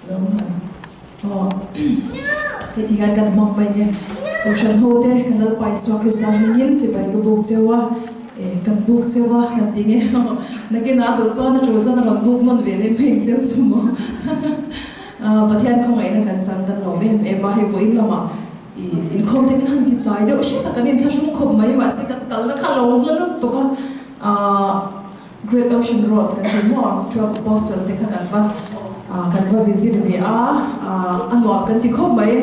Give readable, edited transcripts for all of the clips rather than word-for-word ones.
Lo han aw heti hian kan hmang mai nge Kohhran ho te kan Lalpa Isua Krista hmingin chibai ka buk cheu a e kan buk cheu a kan ti nge aw nakinah a duh chuan a tul chuan a rawn buk nawn ve leh mai ang cheu chu maw Pathian khawngaihna kan chang kan lawm em em a hei vawiin lamah i inkhawm te kan han ti tai deuh hret a kan inthlahrung khawp mai mahse kan kalna kha lo hla lutuk a Great Ocean Road kan ti maw? 12 Apostles te kha kan va kan va visit ve a, a nuam kan ti khawp mai,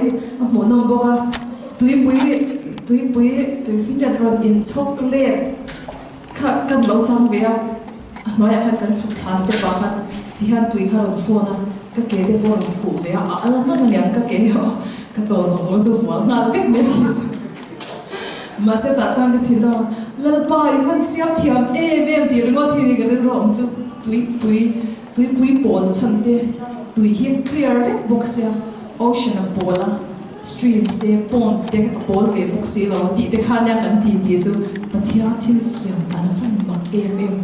a hmuhnawm bawk a. Tuipui tuipui tuifinriat rawn inchhawk let kha kan lo chang ve a, a hnuaiah khan kan chhuk thla step ah khan tihian tui kha rawn phone a, ka ke te pawh rawn khuh ve a, a al ngang aniang ka ke ka chaw zawng zawng chu vual nghal vek mai khi chu. Mahse tah chuan ka thin a, Lalpa i van siam thiam em em tih ringawt hi ni ka rilru awm chu tuipui tuipui pawl chhan te tui hi clear vek bawk sia ocean a pawl a streams te pond te a pawl ve bawk si lo tih te kha nia kan ti tih chu Pathian thil siam dan a van mak em em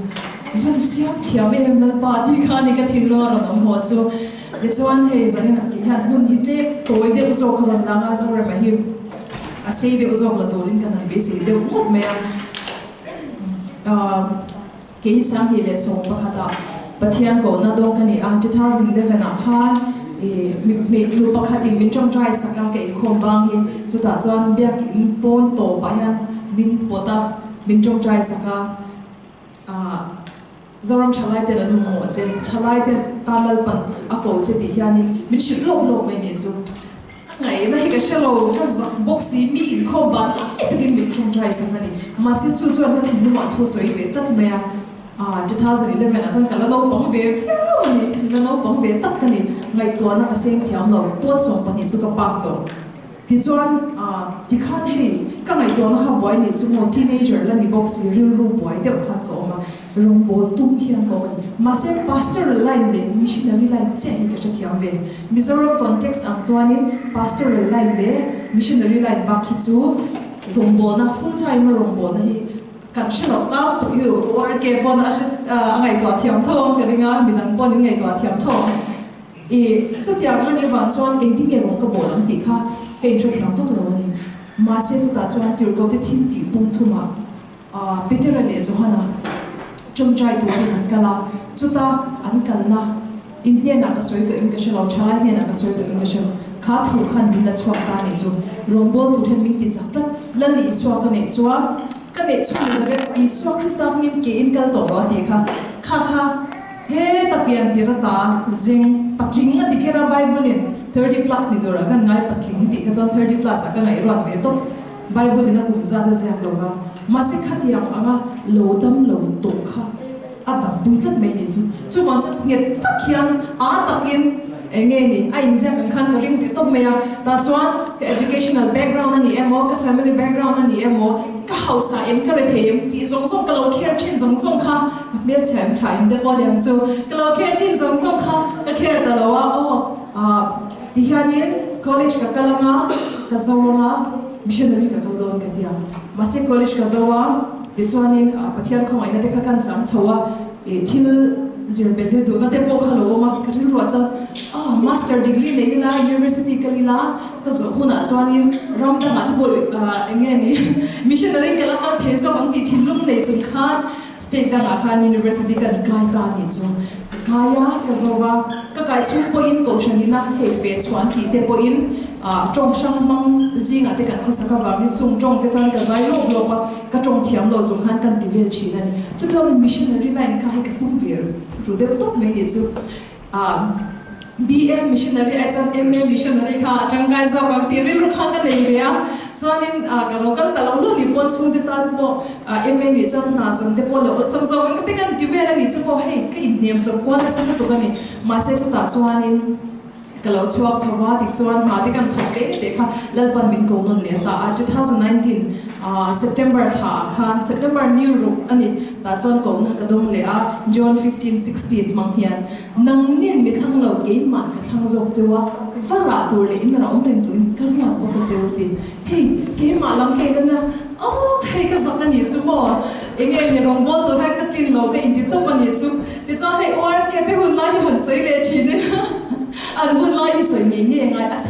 van siam thiam em em Lalpa tih kha ni ka thinlung a rawn awm haw chu tichuan hei zanin ang tih hian hmun hi tlem tawi deuh zawk a rawn lang a Zorema hi A sei deuh zawk la turin kan han beisei deuh ngawt mai a. Kei hi 2011 ah Pathian kohna dawng ka ni a, 2011 ah khan nu pakhatin min tawngtai sak a, ka inkhawm bang hi chutah chuan biakin pawn tawpah hian min pawt a, min tawngtai sak a. Zoram thalai ten an mamawh che, thalai ten tan Lalpan a ko che tih hianin min hrilh lawk lawk mai nih chu. A ngaihna hi ka hre lo, ka zak bawk si, mi inkhawm ban lai takin min tawngtai sak a ni. Mahse chu chuan ka thinlungah thu sawi ve tlat mai a, 2011 ah chuan ka la naupang ve viau a ni, la naupang ve tak ka ni, ngaihtuahna ka seng thiam lo, pawl 12 chu ka pass tawh. Tichuan, tikhan hei, ka ngaihtuahna kha buai nih chu maw, teenager la ni bawk si, rilru buai deuh khan ka awm a, rawngbawl tum hian ka awm a ni. Mahse, pastoral line leh missionary line chiah hi ka hrethiam ve. Mizoram context ang chuanin pastoral line leh missionary line bak hi chu rawngbawlna, full time a rawngbawlna hi kan hre lo tlangpui hi URK pawn a hre, a ngaihtuah thiam tho ang ka ring a, midang pawn in ngaihtuah thiam tho ang. I chutiang a nih vang chuan engtin nge rawng ka bawl ang tih kha ka inhrethiam vak lo a ni. Mahse chutah chuan Tirhkote thil tih pum thumah Petera leh Johana tawngtai turin an kal a, chuta an kalna in hnenah ka sawi tawh em ka hre lo, thalai hnenah ka sawi tawh em ka hre lo, kha thu khan min la chhuak ta nih chu rawngbawl tur hian min ti chak tlat, Lal Isua ka neih chuan ka neih chhun Elizabeth Isua Krista hmingin ke in kal tawh rawh a tih kha, kha kha. Heta pian tir ata zing patling a ti kher a, Bible in 30 plus ni turah khan ngai patling tih kha chuan 30 plus ah ka ngaihruat ve tawp, Bible in a kum zat a ziak lo va, mahse khatiang anga lo dam lo tawh kha a dam pui tlat mai nih chu, chuvang chuan nghet tak hian a takin eng nge ni a inziak ang khan ka ring ve tawp mai a, tah chuan ka educational background a ni emaw ka family background a ni emaw ka hausa em ka rethei em tih zawng zawng ka lo care thin zawng zawng kha Ka hmelchhe em tha em te pawh niang chu ka lo kher thin zawng zawng kha ka kher ta lo a aw ah ti hianin college ka kal anga ka zo anga missionary ka kal dawn ka tia mahse college ka zo a tichuanin Pathian khawngaihna te kha kan chang chho a ih thil zir belh leh duhna te pawh kha lo awm a ka rilruah chuan ah master degree nei ila university kal ila ka zawh hunah chuanin ram dangah te pawh eng nge ni missionary ka la kal thei zawk ang tih thinlung nei chung khan State dangah khan University kan kai ta nih chu ka kai a, ka zo va, ka kai chhung pawhin Kohhran ina hei feh chhuah an tih te pawhin tawng hrang hmang zingah te kan khawsak avangin chung tawng te chuan ka zai lawp lawp a, ka tawng thiam loh chung khan kan ti vel thin a ni. Chuchuan missionary line kha hei ka tum ve ru deuh tawp mai nih chu. BM missionary ai chuan MA missionary kha a tangkai zawk ang tih rilru kha ka nei ve a, chuanin ka lo kal ta lo luh ni pawh chhungte tan pawh MA nih chuan hna zawng te pawh lo awlsam zawk ang te kan ti vel a nih chu pawh hei ka inhnem chawp kual nasa lutuk a ni. Mahse chutah chuanin ka lo chhuak chho va tichuan hna te kan thawk te te kha Lalpan min ko nawn leh ta a, 2019 September thla ah khan September ni ruk a ni tah chuan kohna ka dawng leh a, John 15, 16 hmang hian. Nang nin mi thlang lo keimah ka thlang zawk cheu a, va rah tur leh in rah awm reng turin ka ruat bawk a cheu ti. Hei, keimah lam kha in a aww hei ka zak a nih chu maw, enge ni rawngbawl tur hian ka tlin lo ka inti tawp a nih chu. Tichuan hei URK te hun lai hi han sawi leh thin ila an hun lai.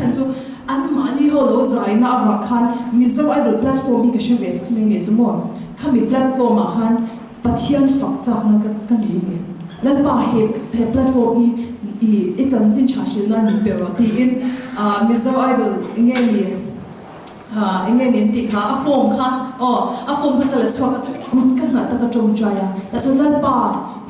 chhan chu anmahni ho lo zaina avang khan Mizo Idol platform hi ka hre ve tawp mai nih chu maw? Khami platform ah khan Pathian fak chakna ka ka nei a ni. Lalpa he he platform hi i i chanchin tha hrilh nan min pe rawh tiin Mizo Idol enge ni enge ni an tih kha a form kha aw a form kha ka la chhuak a kut ka nghah tak a tawngtai a tah chuan Lalpa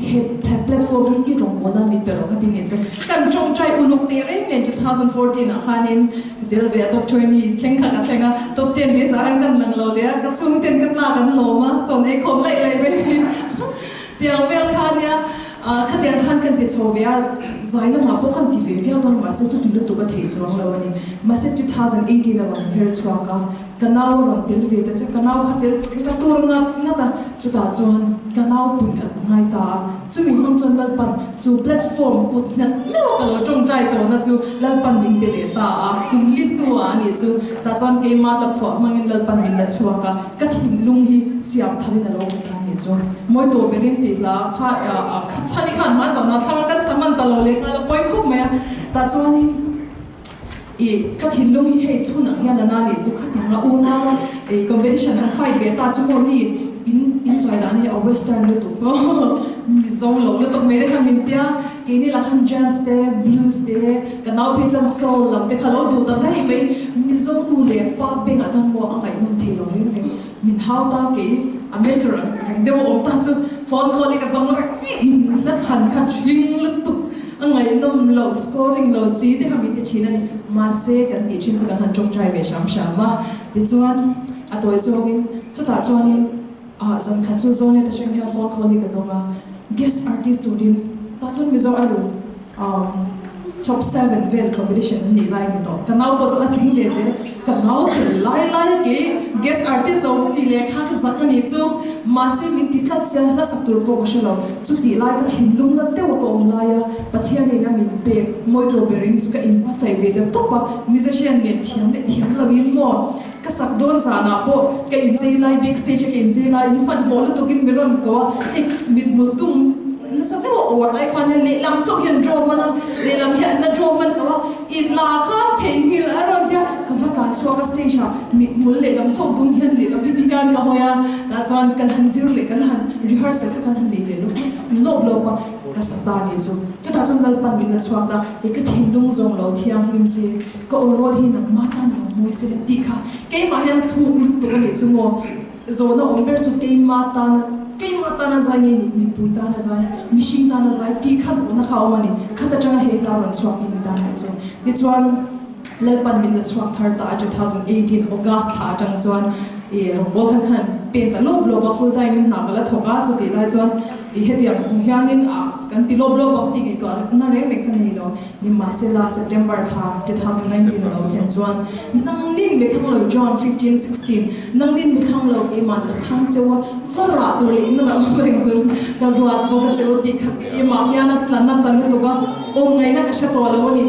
he he platform hi i rawngbawlh nan min pe rawh ka ti nen chu kan tawngtai uluk teh reng nen 2014 ah khanin Ka tel ve a top 20 thleng kha ka thleng a, top ten list ah khan kan lang lo leh a, ka chhung ten ka tlak an lawm a, chawn ei khawm laih laih mai tiang vel kha ania, khatiang khan kan ti chho ve a, zai lamah pawh kan ti ve viau dawn mahse chuti lutuk a theih chuang lo a ni. Mahse 2018 a rawn her chhuak a, ka nau a rawn tel ve ta che, ka nau kha tel ka tur ngat ngat a, chutah chuan ka nau pui a ngai ta a. Chumi hmang chuan Lalpan chu platform kut nghat meuh ka lo tawngtai tawhna chu Lalpan min pe leh ta a, kum li hnuah a nih chu. Tah chuan keimah la phuah hmangin Lalpan min la chhuak a, ka thinlung hi siam tharin a lo awm ta a nih chu. Mawi tawh berin tih hla kha kha chhani khan hma zawhna thlang a kan sa hman ta lo leh nghal a pawi khawp mai a. Tah chuanin i ka thinlung hi hei chhun ang hian a na nih chu khatiang a unau a i competition an fight ve ta chu maw mi in in sawi dan hi a western lutuk maw mizo lo lutuk mai te khan min tia keini lah khan jazz te blues te ka nau phei chuan soul lam te kha lo duh ta daih mai mizo nu leh pa bengah chuan maw a ngaihnawm thei lo reng reng min hau ta kei a mentor ang reng deuh a awm ta chu phone call hi ka dawng reng in hla thlan kha ṭhing lutuk. A ngaihnawm loh, scoring lo si te kha min ti thin a ni. Mahse, kan tih thin chu kan han tawngtai ve hram hram a. Tichuan, a tawi zawngin, chutah chuanin ah zan khat chu Zonet atang hian phone call hi ka dawng a, guest artist turin tah chuan Mizo Idol um top seven vel competition an nih lai a ni tawh. Ka nau pawh chuan a tling ve zel. Ka nau tel lai lai a kei guest artist lo ni leh kha ka zak a nih chu. Mahse, min ti tlat sia hla sak tur pawh ka hre lo. Chutih lai ka thinlung na deuh a ka awm lai a, Pathianin a min pek mawi tur berin chu ka inhmachaih ve ta tawp a, musician nen thiam leh thiam loin maw ka sak dawn zanah pawh ka inchei lai big stage a ka inchei lai hi hmanhmawh lutukin mi rawn ko a, hei mithmul tum nasa deuh a awrh lai khan hian lehlam chauh hian draw hman a, lehlam hi an la draw hman lo a, i la khan theihnghilh a rawn tia ka va tlan chhuak a stage ah mithmul lehlam chauh dum hian lehlam hi ti hian ka hawi a, tah chuan kan han zir leh kan han rehearsal kha kan han nei leh lawk lawp lawp a. Ka sa ta nih chu. Chutah chuan Lalpan min la chhuak ta, hei ka thinlung zawng lo thianghlim si, ka aw rawl hi nangmah tan lo mawi si la tih kha keimah hian a thuk lutuk a nih chu maw? Zawhna awm ber chu keimah tana, keimah tana zai nge nih, mipui tana zai, mihring tana zai tih kha zawhna kha a awm a ni. Khat atanga he hla rawn chhuak hi ni ta nih chu. Tichuan Lalpan min la chhuak thar ta a, 2018 August thla atang chuan i rawngbâwl khan khan pen ta lawp lawp a, full time in hna ka la thawk a, chutih lai chuan I hetiang ang hianin ah kan ti lawp lawp ang tih ngaihtuah na reng reng ka nei lo. Nimahsela, September thla 2019 a lo thlen chuan nangnin mi thlang lo John 15, 16 Nangnin mi thlang lo keimah ka thlang cheu a, va rah tur leh in rah awm reng tur ka ruat bawk a cheu tih kha keimah hian a tla na ta lutuk a, awm ngaihna ka hre tawh lo a ni.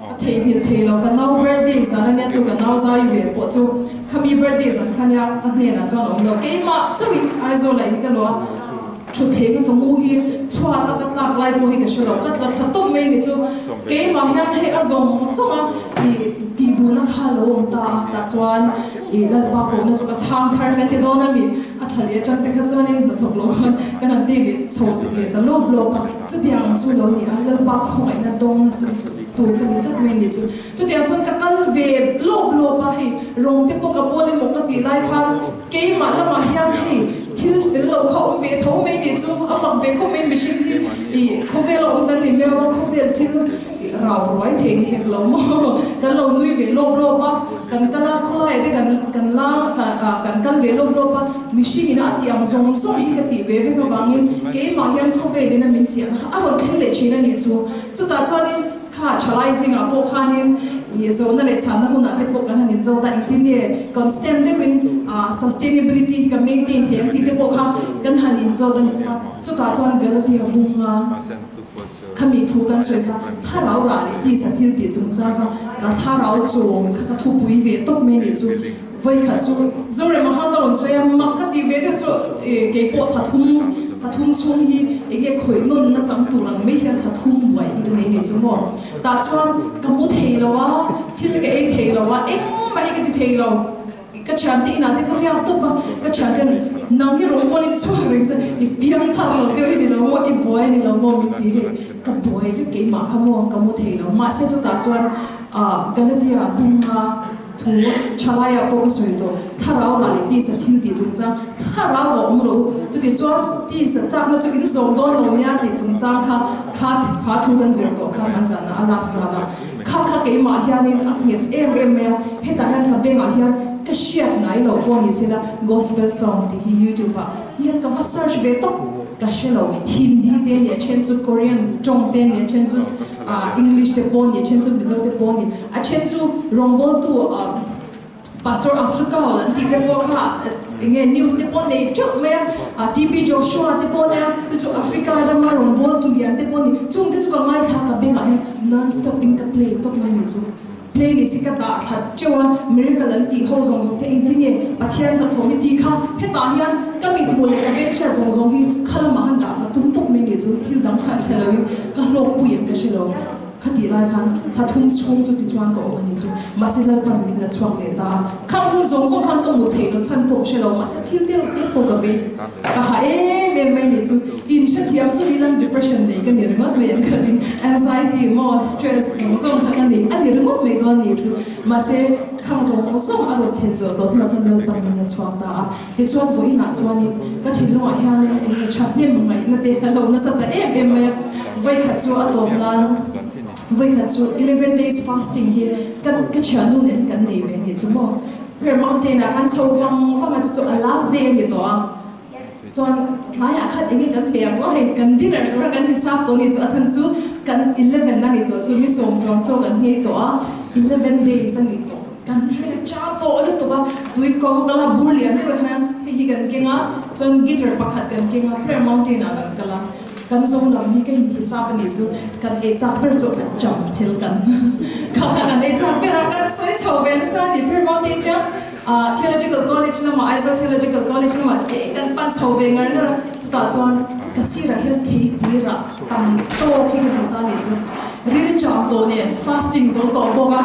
Ka theihnghilh thei lo, ka nau birthday zan a nia chu ka nau zai ve pawh chu khami birthday zan kha nia ka hnenah chuan a awm lo, keimah chauhin Aizawl-ah in ka luah a, thuthleng a ka mu hi chhuat a ka tlak lai pawh hi ka hre lo, ka tla thla tawp mai ni chu keimah hian hei a zawng zawng a ih tih duhna kha a lo awm ta a, tah chuan ih Lalpa kohna chu ka chhang thar kan ti dawn a mi a thla leh atang te kha chuanin hnathawk loh khan kan han ti leh chho leh ta lawp lawp a. Chutiang ang chu lo ni a, Lalpa khawngaihna dawng nasa tur ka ni tlat mai ni chu. Chutiang chuan ka kal ve lawp lawp a, hei rawng te pawh ka pawl emaw ka tih lai khan keimah lamah hian hei thil fel lo kha awm ve tho mai ni chu, a mak ve khawp mai mihring hi ih khawvel a awm kan ni miau a, khawvel thil ih rau ruai thei ni hek lo maw, kan lo nui ve lawp lawp a, kan kal a khawlaiah te kan kan la kan kal ve lawp lawp a. Mihring ina a tih ang zawng zawng hi ka tih ve vek avangin keimah hian khawvel ina min chiahna kha a rawn thleng leh thin a nih chu. Chutah chuanin kha thalai zingah pawh khanin ih zawhna leh chhanna hunah te pawh kan han inzawt a, engtin nge constant deuhin ah sustainability hi ka maintain thei ang tih te pawh kha kan han inzawt a ni kha. Chutah chuan Galatia bunga khami thu kan sawi kha thlarau rah leh tisa thil tih chungchang kha ka thlarau chawm kha ka thupui ve tawp mai a nih chu. Vawikhat chu Zorema khan a rawn sawi a, mak ka tih ve deuh chu kei pawh thla thum Thla thum chhung hi eng nge khawih nawn na chang tur ang mai hian thla thum buai hi ka nei ni chu maw. Tah chuan ka mu thei lo a, thil ka ei thei lo a, engmah hi ka ti thei lo. Ka thiante inah te ka riak tawp a, ka thianten nang hi rawngbawl in chhuak reng che, i piang thar lo deuh hi ni lo maw, i buai ni lo maw min ti hei, ka buai vek keimah kha maw, ka mu thei lo. Mahse chutah chuan Galatia bunga thu thalaiah pawh ka sawi tawh, thlarau rah leh tisa thil tih chungchang, thlarau a awm rawh u, chutichuan tisa chakna chu in zawm dawn lo nia tih chungchang kha kha kha thu kan zir tawh kha hmanzanah a last zanah. Kha kha keimah hianin a nghet em em mai a, hetah hian ka bengah hian ka hriat ngai loh pawh ni sela gospel song tih hi youtube ah hian ka va search ve tawp ka hre lo, Hindi te nia then chu Korean tawng te nia then chu English te pawh nia then chu Mizo te pawh ni a then chu rawngbawltu Pastor Aflukau an tih te pawh kha eng nge news te pawh nei teuh mai a, TB Joshua te pawh nia, chu chu Africa rama rawngbâwl tu lian te pawh ni, chung te chu ka ngaithla ka bengah hian non stop in ka play tawp mai ni chu. Playlist hi ka dah thla teuh a, miracle an tih ho zawng zawng te engtin nge Pathian hnathawh hi tih kha hetah hian ka mithmuh leh ka beng hriat zawng zawng hi kha lamah han dah ka tum tawp mai ni chu, thil dang kha hre loin ka hlawkpui em ka hre lo. Khatih lai khan thla thum chhung chu tichuan ka awm a ni chu. Mahse Lalpan min la chhuak leh ta a. Khang hun zawng zawng khan ka mut theih loh chhan pawh ka hre lo, mahse thil te reuh te pawh ka vei. Ka ha em em mai ni chu. In hrethiam chu ilang depression nei ka ni ringawt mai ang ka ring. Anxiety maw stress zawng zawng kha ka nei a ni ringawt mai dawn ni chu. Mahse khang zawng zawng a rawn then zawh tawh hnuah chuan Lalpan min la chhuak ta a. Tichuan vawiinah chuanin ka thinlungah hianin eng nge thahnem ngaihna te a lo nasa ta em em mai a, vawikhat chu a tawp nan vawikhat chu eleven days fasting hi ka ka thiannu nen kan nei ve nih chu maw Prayer Mountain ah kan chho vang vang a chu chu a last day a ni tawh a chuan tlaiah khan eng nge kan pe ang aw hei kan dinner tura kan hisap tawh nih chu a chhan chu kan eleven a ni tawh chu mi sawm chuang chaw kan nghei tawh a eleven days a ni tawh. Kan hre chang tawh lutuk a, tui ko kal a bur lian deuh hian hei hi kan keng a, chuan guitar pakhat kan keng a, prayer mountain ah kan kal a, kan zo lam hi ka inhisap a nih chu, kan ei chak ber chu a cham phel kan kha kha kan ei chak ber a, kan sawi chho ve nasa a ni, prayer mountain chuan ah theological college lamah Aizawl theological college lamah te kan pan chho ve ngar ngar a, chutah chuan ka sirah hian theipui rah tam tawk hi ka hmu ta a nih chu, ril cham tawh nen fasting zo tawh bawk a.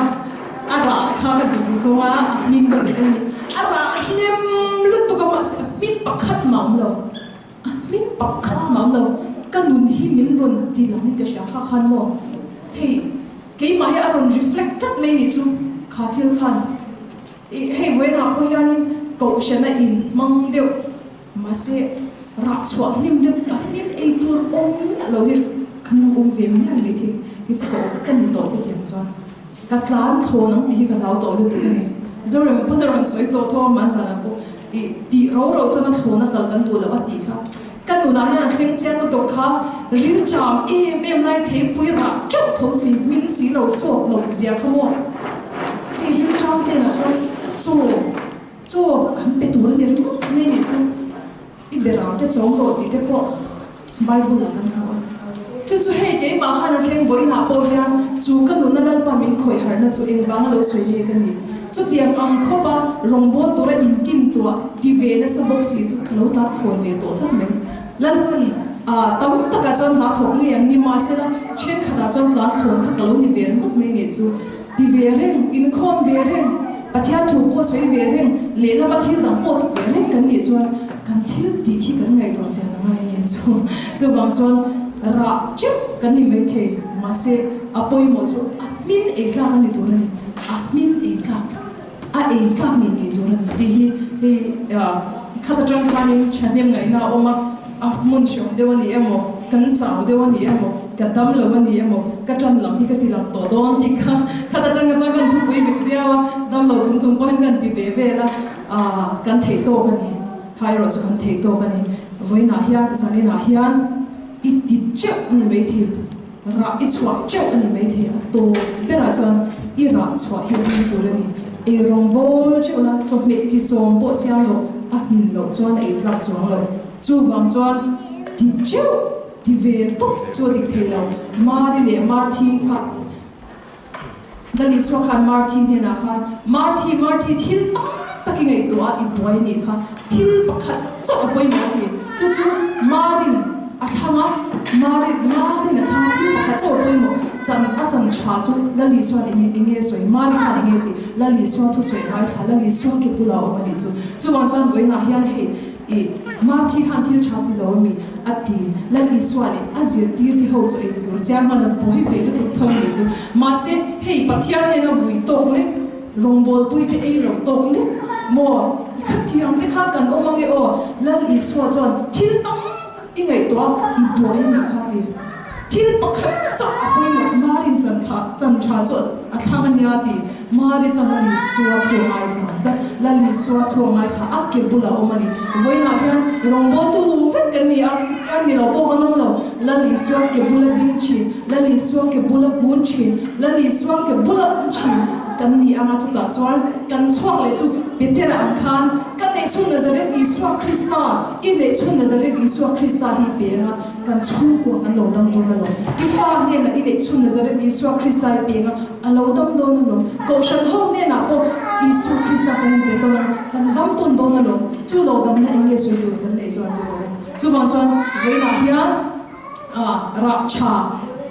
A rah kha ka zuk zawng a, a hming ka zuk a ni. A rah hnem lutuk a mahse a hming pakhat mah awm lo. A hming pakhat mah awm lo. Ka nun hi min rawn ti lang in ka hria kha khan maw. Hei keimah hi a rawn reflect tlat mai nih chu kha thil khan. Ih hei vawiinah pawh hianin kohhrana in hmang deuh mahse rah chhuah hnem deuh a hming ei tur awm miah lo hi kan lo awm ve mial mai thei hi chu ka awm ka ni tawh chutiang chuan. Ka tlan thlawn ang tih hi ka hlau tawh lutuk a ni. Zorem pawn a rawn sawi tawh tho a, Manzana pawh i tih ro ro chuan a thlawn a kal kan duh loh a tih kha. Ka nunah hian a thleng chiang lutuk kha, rilṭam em em lai theipui rah ṭeuh tho si, hmin si lo sawt loh zia kha maw. Hei rilṭam hnenah chuan chaw, chaw kan pe tur a ni ringawt mai nih chu. I berang te chawm rawh tih te pawh Bible ah kan hmu a. Chu chu hei keimah khan a thleng vawiinah pawh hian chu ka nunna Lalpa min khawih harhna chu engvanga lo sawi nge ka ni. Chutiang ang khawpa rawngbâwl tura intintuah ti ve nasa bawk si chu ka lo tlat thlawn ve tawh tlat mai. Lalpan tam takah chuan hna thawk ngei ang ni mahsela thenkhatah chuan tlan thlawn kha ka lo ni ve ringawt mai nge chu. Ti ve reng, inkhawm ve reng, Pathian thu pawh sawi ve reng, lehlama thil dang pawh ti ve reng kan nih chuan kan thil tih hi kan ngaihtuah chian a ngai a ni chu. Chuvang chuan rah teuh kan ni maithei, mahse a pawimawh chu a hmin ei tlak a ni tur a ni, a hmin ei tlak, a ei tlak ngei ngei tur a ni tih hi hei khat atang khanin thahnem ngaihna a awm a. A hmun hreawm deuh a ni emaw, kan chau deuh a ni emaw, ka dam lo a ni emaw, ka ṭan lam hi ka ti lang tawh dawn tih kha khat aṭang kha chuan kan thupui ve viau a, dam lo chung chung pawhin kan ti ve vel a, aah kan theih tawk a ni, kha erawh chu kan theih tawk a ni. Vawiinah hian, zaninah hian i ti teuh a ni maithei. Rah i chhuah teuh a ni maithei, a tawp berah chuan i rah chhuah hi a hmin tur a ni. Ei rawng bawl teuh la, chawhmeh chi chawm pawh siam loh, a hmin loh chuan a ei tlak chuang lo. Chuvang chuan ti teuh ti ve tawp chu a dik thei lo. Mari leh Marthi kha Lal Isua khan Marthi hnenah khan, Marthi, Marthi, thil tam tak i ngaihtuah a, i buai nih kha, thil pakhat chauh a pawimawh a ti. Chu chu Marin a thlang a, Mari, Marin a thlang a, thil pakhat chauh a pawimawh, chan, a chan tha chu Lal Isua'n enge, enge sawi, Mari khan enge tih, Lal Isua thusawi ngaithla, Lal Isua ke bulah a awm a nih chu. Chuvang chuan vawiinah hian hei i Marthi khan thil tha ti lo a mi? a ti. Lal Isua leh a zirtirte ho chu ei tur chiang hman a buai ve lutuk tho nih chu. Mahse hei Pathian nena vui tawk lek, rawngbawlpuite ei lo tawk lek maw? I khatiang te khan kan awm ange aw. Lal Isua chuan thil tam I ngaihtuah a, i buai a nih kha ti. Thil pakhat chauh a pawimawh, Marin chan thla, chan tha chu a thlang a nia ti. Mari chuan Lal Isua thu a ngai chang tlat. Lal Isua thu a ngaithla, a ke bulah a awm a ni. Vawiinah hian rawngbawltu vek kan ni a, a ni lo pawh kan awm lo. Lal Isua ke bula ding thin, Lal Isua ke bula kun thin, Lal Isua ke bula awm thin kan ni ang a, chutah chuan kan chhuak leh chu Petera ang khan ka neihchhun Nazareth Isua Krista, I neih chhun Nazareth Isua Krista hi peng a, kan chhungkua kan lo dam dawn alawm. I fa hnenah i neih chhun Nazareth Isua Krista i peng a, a lo dam dawn alawm. Kohhran ho hnenah pawh Isua Krista kan inpe tawn a, kan dam tawn dawn alawm. Chu lo damna eng nge sawi tur kan neih chuan ti rawh. Chuvang chuan vawiinah hian rah tha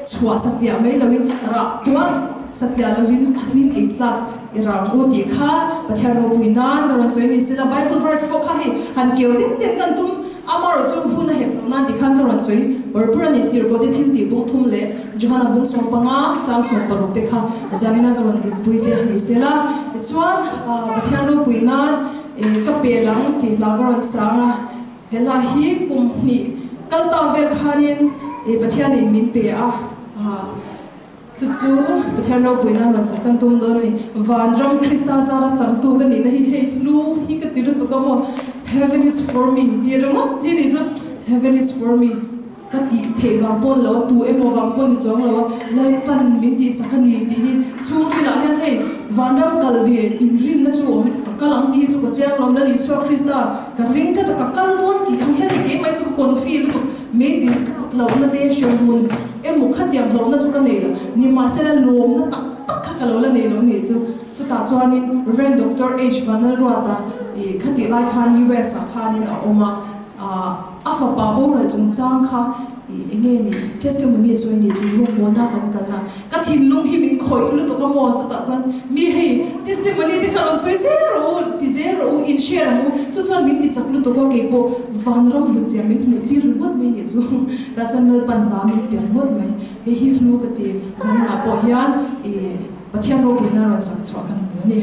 chhuah satliah mai loin rah tuar satliah lovin min ei tlak i rang u tih kha Pathian ropui nan ka rawn sawi ni sela Bible verse pawh kha hei han keu dem dem kan tum amarawh chu hun a hek loh nan tikhan ka rawn sawi bawr bawr a ni. Tirhkoh te thil tih bung thum leh Johana bung 15 chang 16 te kha zanina ka rawn dinpui te ni sela tichuan Pathian ropui nan ka pel ang tih hla ka rawn sang a. Helai hi kum hnih kal ta vel khanin Pathianin min pe a, chu chu Pathian ropuina rawn sak kan tum dawn a ni. Vanram Krista zara changtu ka nihna hi hei hlu hi ka ti lutuk a maw, Heaven is for me tih ringawt hi ni chu, Heaven is for me ka tih theih vang pawh ni lo a, tu emaw vang pawh ni chuang lo a, Lalpan min tihsak a ni tih hi chhungrilah hian hei vanram kal ve inrinna chu awm ka kal ang tih hi chu ka chiang lo, Lal Isua Krista Ka ring tlat a, ka kal dawn tih ang hian hei keimah hi chu ka confi lutuk, meidil tlak lohna te hrehmun emaw khatiang hlauhna chu ka nei lo, nimahsela lawmna tak tak kha ka lo la nei lo nih chu. Chutah chuanin Rev. Doctor H. Vanlalruata i khatih lai khan US ah khanin a awm a, a fapa boral chungchang kha i enge ni testimony a sawi nih chu rawngbawlna kan kalna Ka thinlung hi min khawih lutuk a maw? Chutah chuan mi hei testimony te kha rawn sawi zel rawh u, ti zel rawh u, in share ang u. Chu chuan min ti chak lutuk a, kei pawh vanram hlutzia min hmuh tir ringawt mai nih chu. Tah chuan Lalpan hla min pe ringawt mai. Hei hi hlu ka ti. Zaninah pawh hian i Pathian ropuina rawn sak chhuah kan duh a ni.